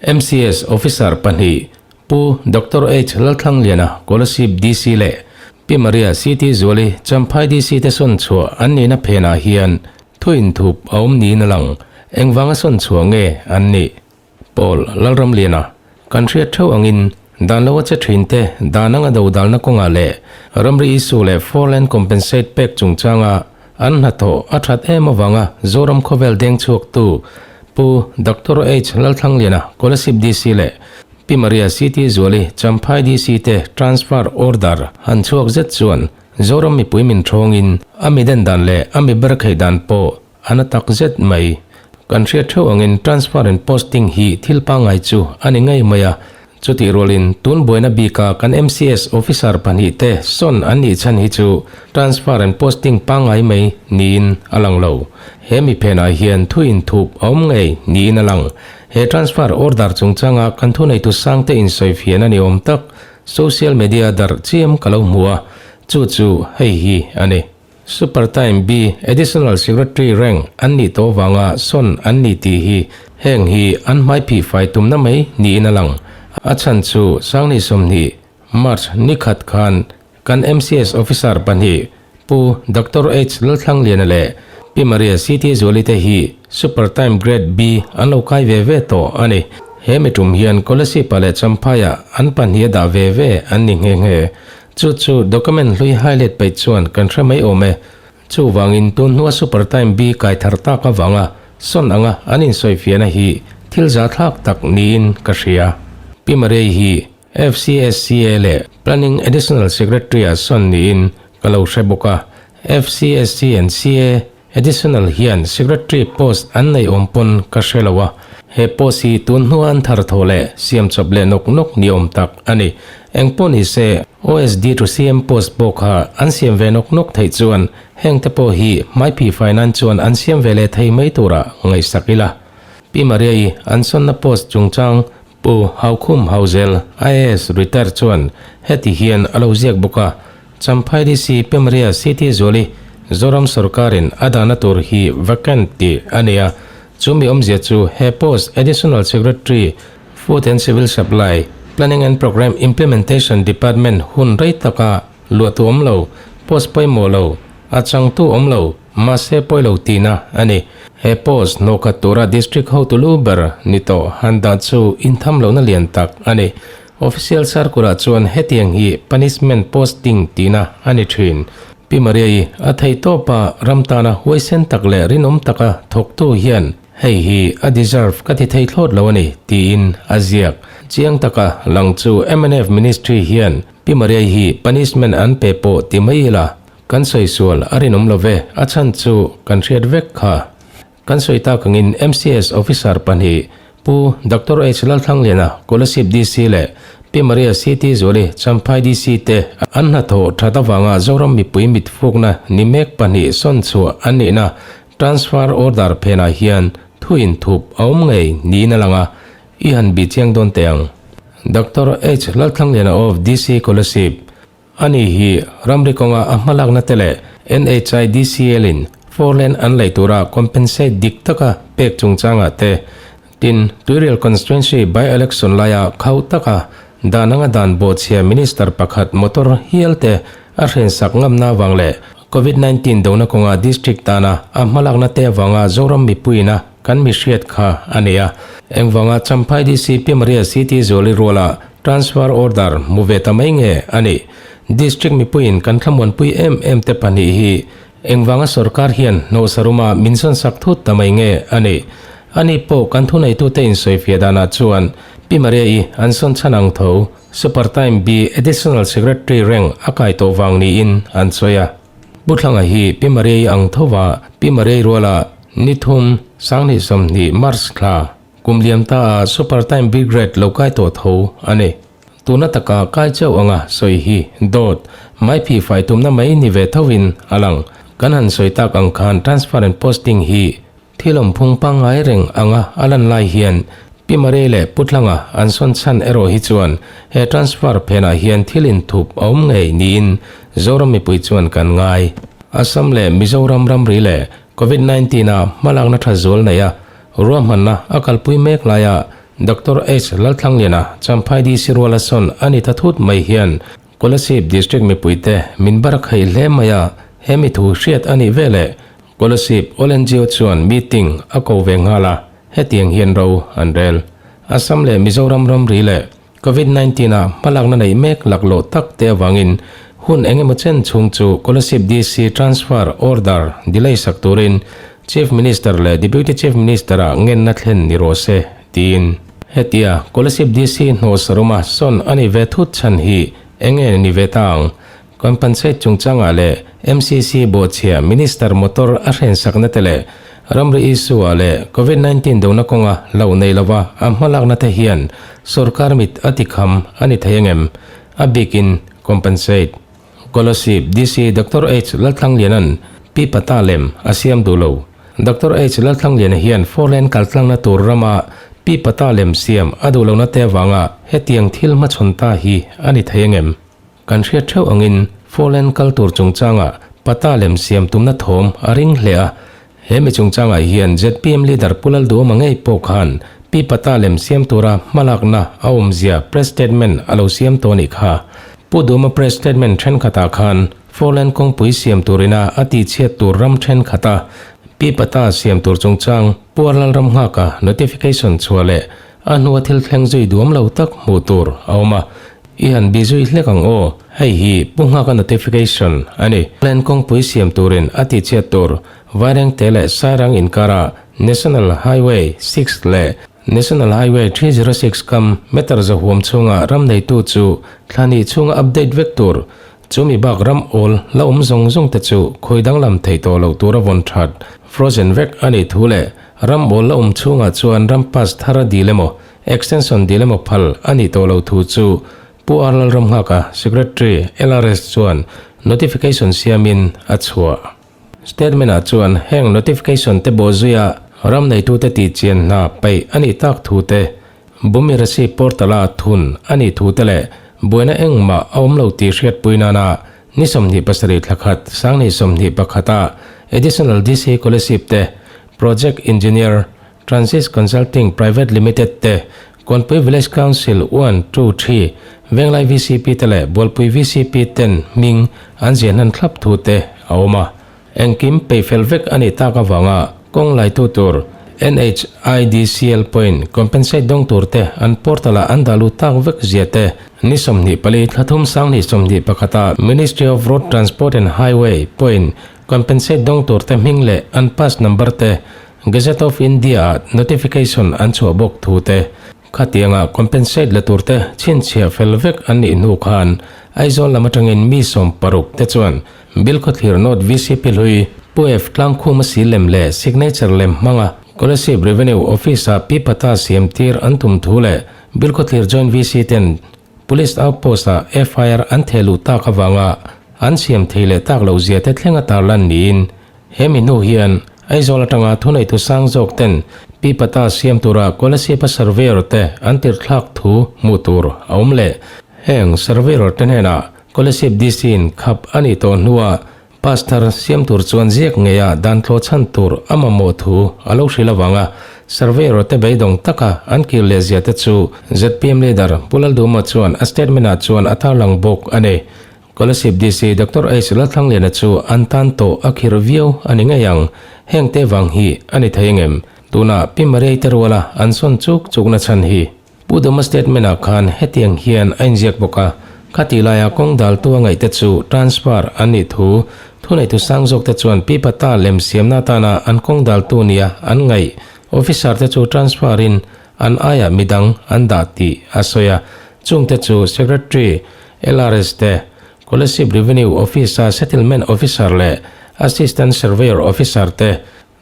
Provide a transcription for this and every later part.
MCS Officer pahnih Pu Doctor H Lalthlangliana, Kolasib DC leh Pi Maria CT Zuali, Champhai DC te sawn chhuah an nihna phenah hian thu inthup a awm niin a lang. Engvanga sawn chhuah nge an nih? Paul Lalramliana, Kan hriat theuh angin dan lo a che thin te dan anga dodalna kawngah leh ramri issue leh foreland compensate pek chungchanga an hnathawh a that em avanga Zoram khawvel deng chhuaktu Pu Doctor H Lalthlangliana, Kolasib DC leh Pi Maria CT Zuali, Champhai DC te transfer order han chhuak zet chuan Zoram mipui min thawngin a mi den dan leh a mi ber kheih dan pawh A na tak zet mai. Kan hriat theuh angin transfer and posting hi thil pangngai chu a ni ngei mai a. Chutih rualin tun buaina bika kan MCS officer pahnihte sawn an nih chhan hi chu transfer and posting pangngai mai niin a lang lo. He mi phenah hian thu inthup a awm ngei niin a lang. He transfer order chungchanga kan thuneitu sangte insawifiahna ni awm tak social media darh chiam ka lo hmu a, chu chu hei hi a ni. Super Time B Additional Secretary rank an nih tawh vanga sawn an ni tih hi heng hi an hmai phih fai tumna mai niin a lang. A chhan chu Sangni 20, March, ni khat khan kan MCS Officer pahnih Pu Doctor H Lalthlangliana leh Pi Maria CT Zuali te hi Super Time Grade B an lo kai ve ve tawh a ni. He mi tum hian Kolasib-ah leh Champhai-ah an pahnih a dah ve ve an ni nghe nghe. Chu chu document hlui highlight peih chuan kan hre mai awm e. Chuvangin tun hnua super time bi kai thar tak avanga sawn anga an insawifiahna hi thil zathlak tak niin ka hria. Pi Marei hi FCSCA leh Planning Additional Secretary ah sawn niin ka lo hre bawk a. FCSC and CA Additional hian Secretary post an nei awm pawn ka hre lo a, he post hi tun hnua an thar thaw leh siam chawp leh nawk nawk ni awm tak a ni. Eng pawh ni se, OSD to CM post pawh kha an siam ve nawk nawk theih chuan heng te pawh hi hmaiphih fai nan chuan an siam ve leh thei mai tura ngaihsak ila. Pi Maria-i an sawnna post chungchang Pu Haukhum Hauzel, IAS Retire chuan heti hian a lo ziak bawk a, Champhai DC Pi Maria CT Zuali, Zoram sorkarin a dahna tur hi vacant tih a ni a, chumi awmzia chu he post Additional Secretary, Food and Civil Supply, Planning and Programme Implementation Department hun rei taka luahtu awm lo, post pawimawh lo, a changtu awm lo, Mahse pawi lo tihna a ni. He post hnawhkhat tura District hotu lu ber ni tawh han dah chu intham lohna lian tak a ni. Official circle-ah chuan hetiang hi punishment posting tihna a ni thin. Pi Maria-i a theihtawpa ram tana huaisen tak leh rinawm taka thawktu hian hei hi a deserve ka ti thei thlawt lo a ni tiin a ziak. Chiang taka lang chu mnf Ministry hian Pi Maria-i hi punishment an pe pawh ti mai ila Kan sawi sual a rinawm lo ve, a chhan chu kan hriat vek kha. Kan sawi tak angin MCS Officer pahnih Pu Doctor H Lalthlangliana, Kolasib DC leh Pi Maria CT Zuali, Champhai DC te an hnathawh that avanga Zoram mipui mitfukna ni mek pahnih sawn chhuah an nihna transfer order phenah hian thu inthup a awm ngei niin a lang a, i han bih chiang dawn teh ang. Doctor H Lalthlangliana of DC Kolasib. Ani hi ramri kawnga a hmalakna te leh NHIDCL in four lane an lei tura compensate dik taka pek chungchangah te, tin, Tuirial Constituency by-election laia khauh taka dan anga dan bawhchhia Minister pakhat motor hial te a hrensak ngamna avang leh Covid 19 dona kawnga District tana a hmalakna te avanga Zoram mipuiina kan mi hriat kha a ni a. Engvanga Champhai DC Pi Maria CT Zuali ruala Transfer order hmu ve ta mai nge a ni. District mipuiin kan thlamuanpui em em te pahnih hi engvanga sorkar hian hnawhsaruma min sawnsak thut ta mai nge a ni. Ani pawh kan thuneitute insawifiah danah chuan Pi Maria-i an sawn chhan ang tho Super Time B Additional Secretary rank a kai tawh vang niin an sawi a. Pu Thlanga hi Pi Maria-i ang thova Pi Maria-i ruala ni thum 20 20 March thla Kum liam ta a super time big red lo kai tawh tho a ni. Tuna taka kai chauh anga sawi hi dawt mai phi fai tumna mai ni ve thovin a lang. Kan han sawi tak ang khan transfer and posting hi thil awm phung pangngai reng anga a lan lai hian Pi Maria leh Pu Tlanga an sawn chhan erawh hi chuan he transfer phenah hian thil inthup a awm ngei niin Zoram mipui chuan kan ngai. Assam leh Mizoram ramri leh Covid 19 a hmalakna tha zual nei a Ruahmanna a kalpui mek laia Doctor H Lalthlangliana Champhai DC ruala sawn a ni ta thut mai hian Kolasib District mipuite min bar khaih hle mai a, hemi thu hriat a nih veleh Kolasib All NGO chuan meeting a ko ve nghal a, hetiang hian ro an rel. Assam leh Mizoram ramri leh Covid 19 a hmalakna neih mek laklawh tak te avangin hun engemaw chen chhung chu Kolasib DC transfer order delay sak turin Chief Minister leh Deputy Chief Minister ah ngenna thlen ni rawh se tiin. Hetia Kolasib DC hnawh saruma sawn a nih ve thut chhan hi enge ni ve ta ang? Compensate chungchangah leh MCC bawhchhia Minister motor a hrensakna te leh ramri issue ah leh Covid 19 dona kawnga hlauh nei lova a hmalakna te hian sorkar mit a tikham a ni thei angem? A bikin compensate. Kolasib DC Doctor H Lalthlangliana'n Pi Pata lem a siam duh lo. Doctor H Lalthlangliana hian four lane kaltlangna tur rama Pi Pata lem siam a duh lohna te avanga hetiang thil hmachhawn ta hi a ni thei angem? Kan hriat theuh angin Foreland kal tur chungchangah Pata lem siam tumna thawm a ring hle a. He mi chungchangah hian zpm leader Pu Lalduhawma ngei pawh khan Pi Pata lem siam tura hmalakna a awmzia press statement a lo siam tawh anih kha. Pu Duhawma press statement thenkhatah khan Foreland kawngpui siam turina a tihchhiat tur ram thenkhat a Pi Pata siam tur chungchang Pu Arlalramnghaka notification chhuah leh A hnua thil thleng zui duam lo tak hmuh tur a awm a, i han bi zui hlek ang aw, hei hi Pu Nghaka notification a ni. Plan kawngpui siam turin a tihchhiat tur Vairengte leh Sairang inkara National Highway 6 leh National Highway 306 kam meter zahuam chhunga ram neitu chu thla hnih chhunga update vek tur Chumi bak ram awl la awm zawng zawng te chu khawi danglam thei tawh lo tura vawn that, frozen, vek a nih thu leh ram awl la awm chhungah chuan ram pass thar a dil emaw, extension dil emaw phal a nih tawh lo thu chu Pu R Lalramnghaka, Secretary, LRS chuan notification siamin a chhuah. Statement-ah chuan heng notification te bawhzuia ram neitute tihchian hna peih a nih tak thu te, Bumi Rasi portal-a thun a nih thu te leh buaina engmah a awm lo tih hriatpui nana ni 27 thla khat Sangni 21-a Additional DC Kolasib te, Project Engineer, Transis Consulting Private Limited te, Kawnpui Village Council one, two, three, Venglai vcp te leh Bualpui vcp ten hming an ziah hnan thlap thu te a awm a. Engkim peihfel vek a nih tak avanga kawng laitu tur NHIDCL pawhin compensate dawng tur te an portal ah an dah lut tak vek zia te ni 24 thla thum sang 21 ah Ministry of Road Transport and Highway pawhin compensate dawng tur te hming leh an pass number te Gazette of India ah notification an chhuah bawk thu te, khatianga compensate la tur te chhinchhiah fel vek an nih hnu khan Aizawl lam atangin mi 60 te chuan Bill Khawthlir North VCP hlui Pu F Tlangkhuma si lem leh signature lem hmanga Kolasib Revenue Office ah Pi Pata siam tir an tum thu leh Bill Khawthlir Joint VC ten Police Outpost ah FIR an theh luh tak avanga an siam thei leh tak loh zia te thlenga tarlan niin He mi hnu hian Aizawl atanga thuneitu sang zawk ten Pi Pata siam tura Kolasib-a surveyor te an tirhthlak thu hmuh tur a awm leh. Heng surveyor te hnenah Kolasib DC-in khap a nih tawh hnuah Pastor siam tur chuan ziak ngeia dan thlawh chhan tur a mamawh thu a lo hrilh avanga surveyor te beidawng taka an kir leh zia te chu zpm leader Pu Lalduma chuan a statement-ah chuan a tarlang bawk a ni. Kolasib DC Doctor H Lalthlangliana chu an tan tawh a khir viau a ni ngei ang. Heng te vang hi a ni thei angem? Tunah Pi Mariai te ruala an sawn chuk chukna chhan hi. Pu Duma statement ah khan hetiang hian a inziak bawk a, khati laia kawng daltu a ngaih te chu transfer an nih thu, thuneitu sang zawk te chuan Pi Pata lem siamna atana an kawng daltu nia an ngaih officer te chu transfer in an aiah midang an dah tih a sawi a, chungte chu Secretary, LRS te, Kolasib Revenue Office-a Settlement Officer leh Assistant Surveyor Officer te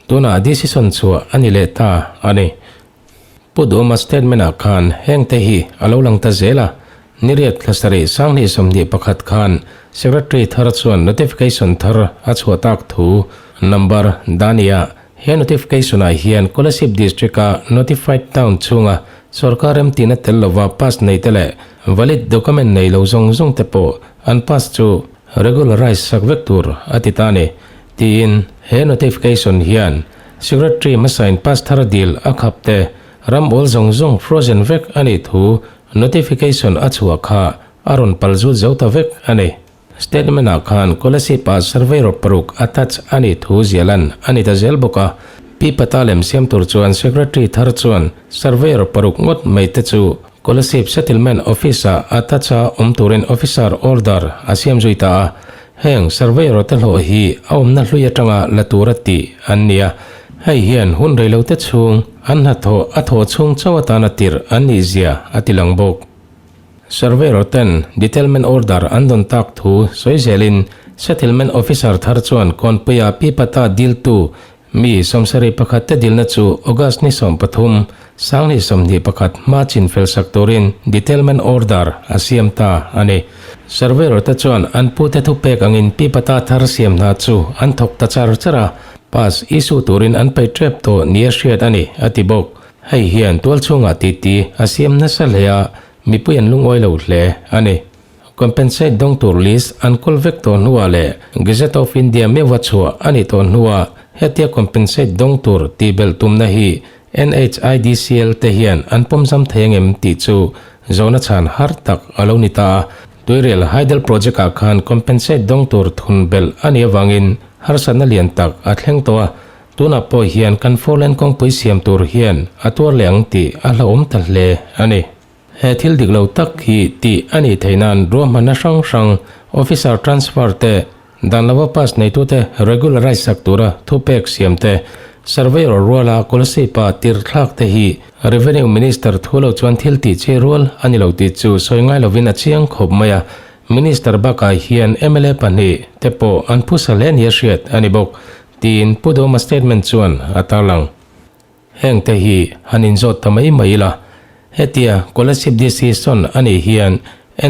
tunah decision chhuah a ni leh ta a ni. Pu Duhoma statement-ah khan heng te hi a lo lang ta zel a, niriat thla sarih 2021 khan Secretary thar chuan notification thar a chhuah tak thu number Dania He notification-ah hian Kolasib District-a Notified Town chhunga sorkar remtihna tel lova pass neite leh valid document nei lo zawng zawng te pawh an pass chu regularise sak vek tur a ti ta a ni, tiin he notification hian Secretary hmasain pass thar dil a khap te. ram awl zawng zawng frozen vek a nih thu notification a chhuah kha a rawn pal zut zo ta vek a ni. Statement ah khan Kolasib ah surveyor paruk attach a nih thu ziah lan a ni ta zel bawk a. Pi Pata lem siam tur chuan Secretary thar chuan surveyor paruk ngawt mai te chu Kolasib Settlement Office ah attach a awm turin officer order a siam zui ta a. Heng surveyor te hlawh hi a awmna hlui atanga la tura tih an ni a. Hei hian hun reilote chhung an hnathawh a thawh chhung chauh atana tirh an nih zia a tilang bawk. Surveyor ten Detailment Order an dawn tak thu sawi zelin Settlement Officer thar chuan Kawnpuia Pi Pata diltu mi sawmsarih pakhat te dilna chu August ni 13, 2021 hma chin fel sak turin Detailment Order a siam ta a ni. Surveyor te chuan an pute thupek angin Pi Pata thar siam hna chu an thawk ta char char a, pass issue turin an peih tep tawh nia hriat a ni, a ti bawk. Hei hian tualchhungah titi a siam nasa hle a, mipui an lungawi lo hle a ni. Compensate dawng tur list an kawl vek tawh hnuah leh Gazette of India meuha chhuah a nih tawh hnuah hetia compensate dawng tur tih belh tumna hi NHIDCL te hian an pawmzam thei angem tih chu zawhna chhan har tak a lo ni ta a. Tuirial Hydel Project ah khan compensate dawng tur thun belh a nih avangin harsatna lian tak a thleng tawh a, Tunah pawh hian kan foreland kawngpui siam tur hian a tuar leh ang tih a hlauhawm ta hle a ni. He thil dik lo tak hi tih a nih theih nan ruahmanna hrang hrang, officer transfer te, dan lova pass neitute regularize sak tura thupek siam te, surveyor ruala Kolasib-a tir thlak te hi Revenue Minister thu lo chuan thil tih chi rual a ni lo tih chu sawi ngai lovin a chiang khawp mai a. Minister bakah hian mla pahnih te pawh an phusa hle nia hriat a ni bawk. Tiin Pu Dawma statement chuan a tarlang. Heng te hi han inzawt ta mai mai ila, hetia Kolasib DC sawn a nih hian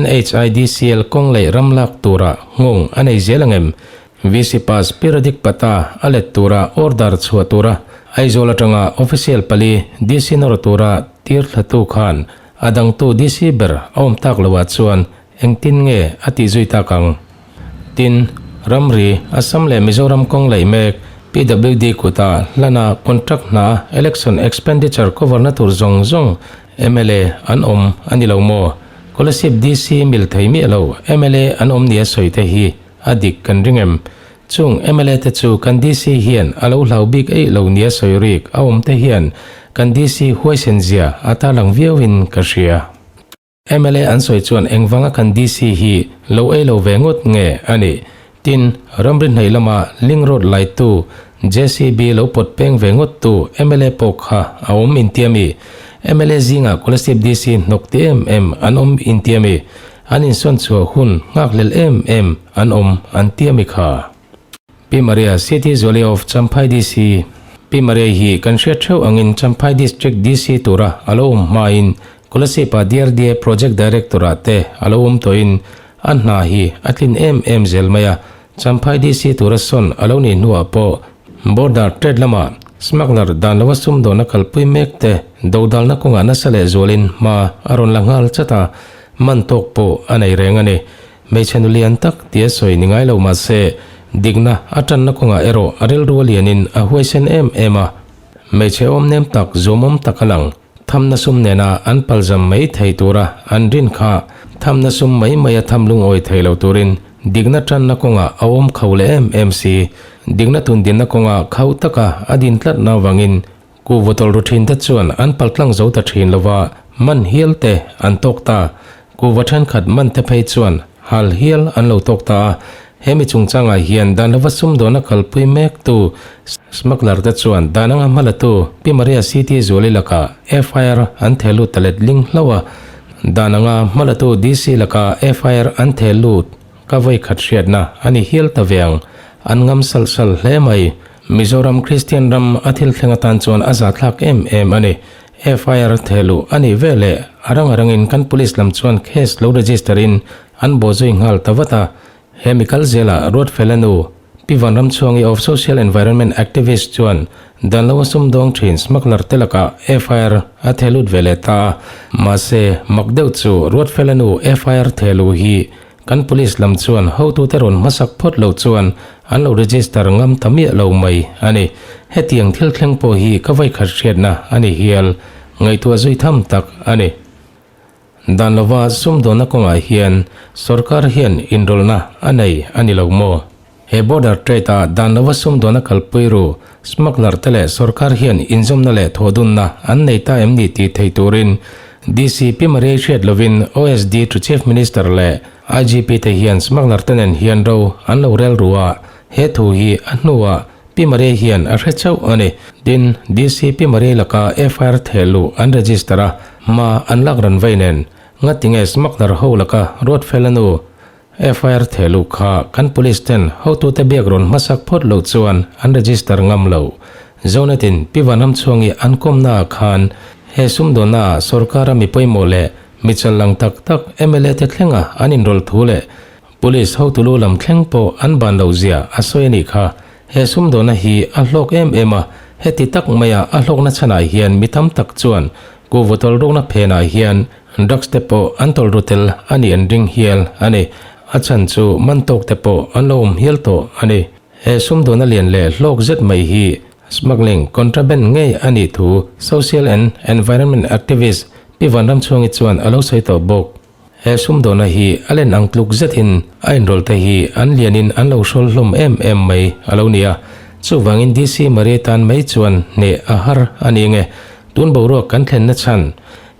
NHIDCL kawng leh ram lak tura nghawng a nei zel ang em? VC Pass periodic pata a let tura order chhuah tura Aizawl atanga official pali DC nawr tura tir thlatu khan a dangtu DC ber a awm tak loah chuan Engtin nge a tih zui tak ang? Tin, ramri, Assam leh Mizoram kawng laih mek, PWD kuta hlana contract hna election expenditure cover na tur zawng zawng mla an awm a ni lo maw? Kolasib DC mil thei miah lo mla an awm nia sawi te hi a dik kan ring em? Chung mla te chu kan DC hian a lo hlau bik eih lo nia sawi rik a awm te hian kan DC huaisen zia a tarlang viau in ka hria. Mla an sawi chuan engvanga kan DC hi lo ei lo ve ngawt nge a nih? Tin, ramri hnaih lama link road laitu JCB lo pawt peng ve ngawttu mla pawh kha a awm intia mi? Mla zingah Kolasib DC hnawk ti em em an awm intia mi? An insawn chhuah hun nghakhlel em em an awm an tia mi kha? Pi Maria, City Zuali of Champhai DC, Pi Maria hi kan hriat theuh angin Champhai District DC tura a lo awm hmain Kolasib-a DRDA Project Director-ah te a lo awm tawhin a hna hi a tlin em em zel mai a, Champhai DC tura sawn a lo nih hnuah pawh Border Trade lama smuggler dan lova sumdawn a kalpui mek te dodalna kawngah nasa leh zualin hma a rawn la nghal chat a, man tawk pawh a nei reng a ni. Hmeichhe nu lian tak tia sawi ni ngai lo mah se, dikna a tanna kawngah erawh a rilru a lianin a huaisen em em a. Hmeichhe awm nem tak zuamawm tak a lang. Thamna sum nena an palzam mai thei tura an rin kha thamna sum mai mai a tham lungawi thei lo turin dikna tanna kawngah a awm kho leh em em si. Dikna tundinna kawngah khauh taka a din tlatna avangin Kuhva tawlh ru thin te chuan an paltlang zo ta thin lova, man hial te an tawk ta. Kuhva thenkhat man te phei chuan hal hial an lo tawk ta a. He mi chungchangah hian dan lova sumdawna kalpui mek tu smuggler te chuan dan anga hmalatu Pi Maria CT Zuali lakah FIR an theh lut ta let ling hlauh a. Dan anga hmalatu DC lakah FIR an theh lut ka vawi khat hriatna a ni hial ta ve ang. An ngam salh salh hle mai. Mizoram Kristian ram a thil thleng atan chuan a zathlak em em a ni. FIR thehluh a nih ve leh a rang a rangin kan police lam chuan case lo register in an bawhzui nghal ta vat a. He mi kal zelah Ruatfela nu, Pi Vanramchhuangi of Social Environment Activist chuan dan lo a sumdawng thin smuggler te lakah FIR a thehlut ve leh ta a. Mahse, mak deuh chu Ruatfela nu FIR thehluh hi Kan police lam chuan hotute rawn hmasak phawt lo chuan an lo register ngam ta miah lo mai a ni. Hetiang thil thleng pawh hi ka vaikhat hriatna a ni hial. ngaihtuah zui tham tak a ni. Dan lova sumdawnna kawngah hian sorkar hian inrawlhna a nei a ni lo maw? He border trade a dan lova sumdawnna kalpui ru smuggler te leh sorkar hian inzawmna leh thawhdunna an nei ta em ni tih thei turin DC Pi Mariai hriat lovin OSD to Chief Minister leh IGP te hian smuggler te nen hian ro an lo rel ru a, he thu hi a hnuah Pi Mariai hian a hre chauh a ni. Tin, DC Pi Mariai laka FIR theh luh an register a, hma an lak ran vei nen ngatinge smuggler ho laka Ruatfela nu FIR theh luh kha kan police ten hotute biak rawn hmasak phawt loh chuan an register ngam lo. Zonetin Pi Vanramchhuangi an kawmna ah khan he sumdawnna ah sorkara mi pawimawh leh mi challang tak tak mla te thlenga an inrawlh thu leh police hotu lu lam thleng pawh an ban loh zia a sawi a nih kha. He sumdawnna hi a hlawk em em a, heti tak maia a hlawkna chhanah hian mi tam tak chuan kuhva tawlhrukna phenah hian Drugs te pawh an tawlh ru tel a nih an ring hial a ni. A chhan chu man tawk te pawh an lo awm hial tawh a ni. He sumdawnna lian leh hlawk zet mai hi smuggling, contraband ngei a nih thu social and environment activist Pi Vanramchhuangi chuan a lo sawi tawh bawk. He sumdawnna hi a len ang tluk zetin a inrawlh te hi an lianin an lo hrawl hlawm em em mai a lo ni a. Chuvangin DC Maria tan mai chuan hneh a har a ni nge. Tun boruak kan thlenna chhan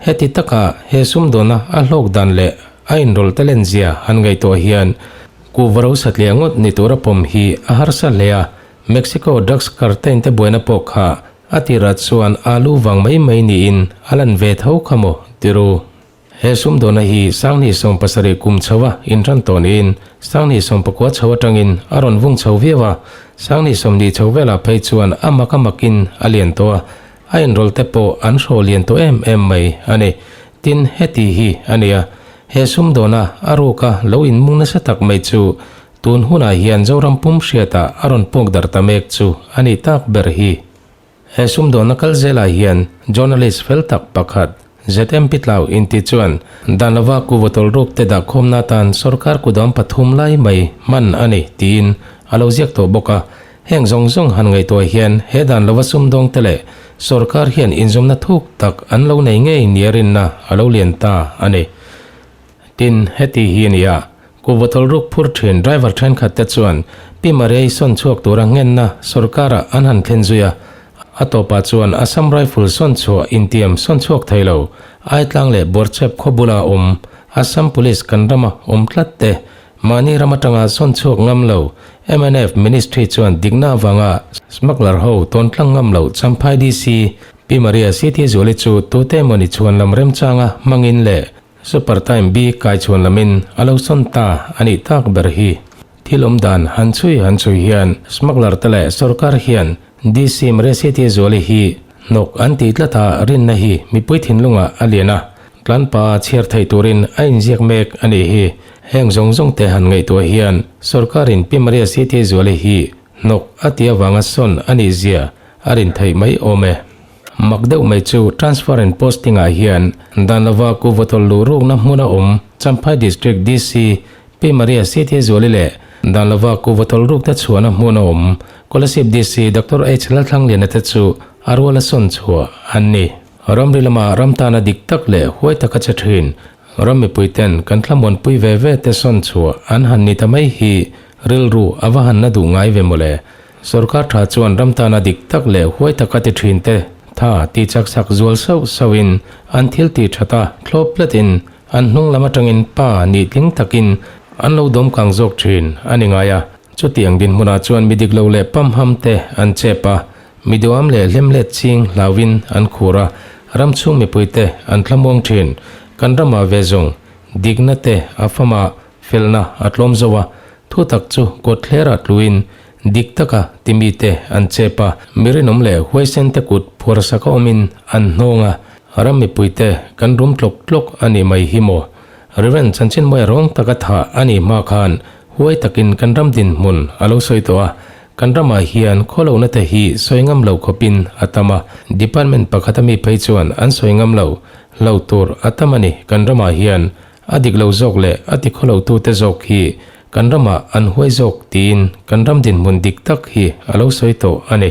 Heti taka he sumdawnna a hlawk dan leh a inrawlh ta lenzia han ngaihtuah hian kuhva ro satliah ngawt ni tura pawm hi a harsa hle a, Mexico drugs cartel te buaina pawh kha a tirah chuan alu vang mai mai niin a lan ve tho kha maw tiru. He sumdawnna hi 2017 kum chho a inran tawh niin 2019 chho atangin a rawn vung chho viau a, 2020 chho velah phei chuan a mak a makin a lian tawh a, A inrawlh te pawh an hraw lian tawh em em mai a ni. Tin, heti hi a nia, he sumdawna a ruka lo inmung nasa tak mai chu tun hunah hian Zoram pum hriatah a rawn pawk darh ta mek chu a nih tak ber hi. He sumdawna kal zelah hian journalist fel tak pakhat, ZMP Tlau inti chuan dan lova kuva tawlhruk te dahkhawmna atan sorkar kudam pathum lai mai hman a ni tiin a lo ziak tawh bawk a. Heng zawng zawng han ngaihtuah hian he dan lova sumdawng te leh sorkar hian inzawmna thuk tak an lo nei ngei nia rinna a lo lian ta a ni. Tin, heti hi a ni a, kuhva tawlhruk phur thin driver thenkhat te chuan Pi Mariai sawn chhuak tura ngenna sorkarah an han thlen zui a, a tawpah chuan Assam Rifle sawn chhuah intiam sawn chhuak thei lo, Aitlang leh Bawrchep khaw bula awm Assam Police kan rama awm tlat te Mahni ram atanga sawn chhuak ngam lo mnf Ministry chuan dikna avanga smuggler ho tawn tlang ngam lo Champhai DC Pi Maria CT Zuali chu tute emawni chhuan lam remchanga hmangin leh Super Time bik kai chhuan lamin a lo sawn ta a nih tak ber hi. Thil awm dan han chhui han chhui hian smuggler te leh sorkar hian DC Maria CT Zuali hi hnawk an tih tlat a rinna hi mipui thinlungah a lian a, Tlanpa chhiar theih turin a inziak mek a nih hi. Heng zawng zawng te han ngaihtuah hian sorkarin Pi Maria CT Zuali hi hnawk a ti avanga sawn a nih zia a rin theih mai awm e. Mak deuh mai chu transfer and posting ah hian dan lova kuhva tawlh luh rukna hmuna awm Champhai District DC Pi Maria CT Zuali leh dan lova kuhva tawlh rukte chhuahna hmuna awm Kolasib DC Doctor H Lalthlangliana te chu a ruala sawn chhuah an ni. Ramri lama ram tana dik tak leh huai taka che thin ram mipui ten kan thlamuanpui ve ve te sawn chhuah an han ni ta mai hi rilru a va han na duh ngai ve mawle. Sorkar tha chuan ram tana dik tak leh huai taka ti thin te tha ti chak sak zual sauh sauh in an thil ti that a thlawp tlat in an hnung lam atangin pa nih tling takin an lo dawm kang zawk thin a ni ngai a. Chutiang dinhmunah chuan mi dik lo leh pamham te an chep a, Mi duam leh hlemhlet ching hlauhin an khur a, ram chhung mipuite an thlamuang thin. Kan ramah ve zawng dikna te a fam a, felna a tlawm zo a, thu tak chu kawt thlerah tluin dik taka ti mite an chep a, mi rinawm leh huaisen te kut phuarsak a awmin an hnawng a, ram mipuite kan rum tlawk tlawk a nih mai hi maw? Rev. Chanchinmawia rawng taka thah a nih hma khan huai takin kan ram dinhmun a lo sawi tawh a, Kan ramah hian khawlohna te hi sawi ngam lo khawpin a tam a, department pakhat ami phei chuan an sawi ngam lo, hlo tur a tam a ni. Kan ramah hian a dik lo zawk leh a ti khawlo tute zawk hi kan ramah an huai zawk tiin kan ram dinhmun dik tak hi a lo sawi tawh a ni.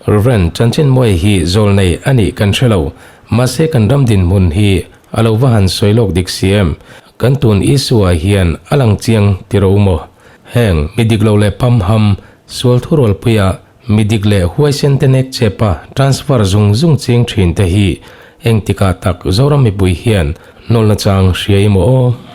Rev. Chanchinmawia hi zawlnei a nih kan hre lo. Mahse kan ram dinhmun hi a lo va han sawi lawk dik si em? Kan tun issue ah hian a lang chiang ti ro maw? Heng mi dik lo leh pamham, sual thurualpuia mi dik leh huaisen te nek chepa transfer zung zung ching thin te hi engtikah tak Zoram mipui hian hnawlna chang hria i maw aw?